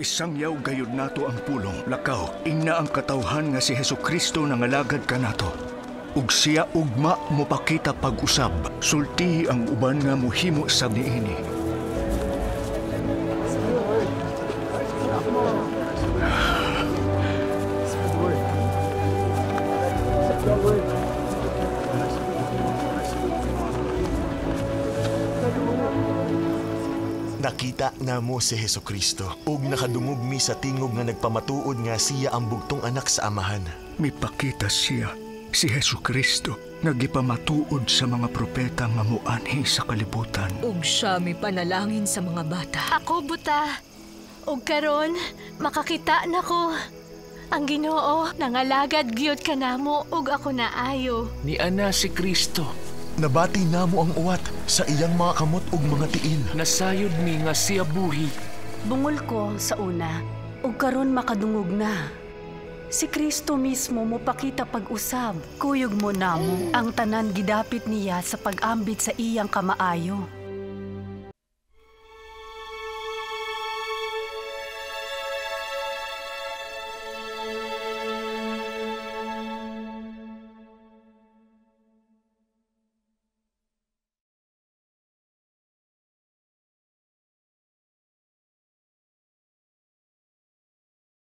Isangyaw gayud nato ang pulong. Lakaw, ingna ang katawhan nga si Hesukristo nangalagad kanato. Ug siya ugma mopakita pag-usab. Sultihi ang uban nga mohimo sab niini. Nakita namo si Hesukristo ug nakadungog mi sa tingog nga nagpamatuod nga siya ang bugtong anak sa Amahan. Mipakita siya, si Hesukristo, nga gipamatuod sa mga propeta nga moanhi sa kalibutan. Ug siya mipanalangin sa mga bata. Ako buta, ug karon makakita nako. Ang Ginoo nangalagad gyud kanamo ug ako naayo. Niana si Kristo. Nabati namo ang uwat sa iyang mga kamot ug mga tiil. Nasayod mi nga siya buhi. Bungol ko sa una, ug karon makadungog na. Si Kristo mismo mopakita pag-usab. Kuyog mo namo ang tanan gidapit niya sa pag-ambit sa iyang kamaayo.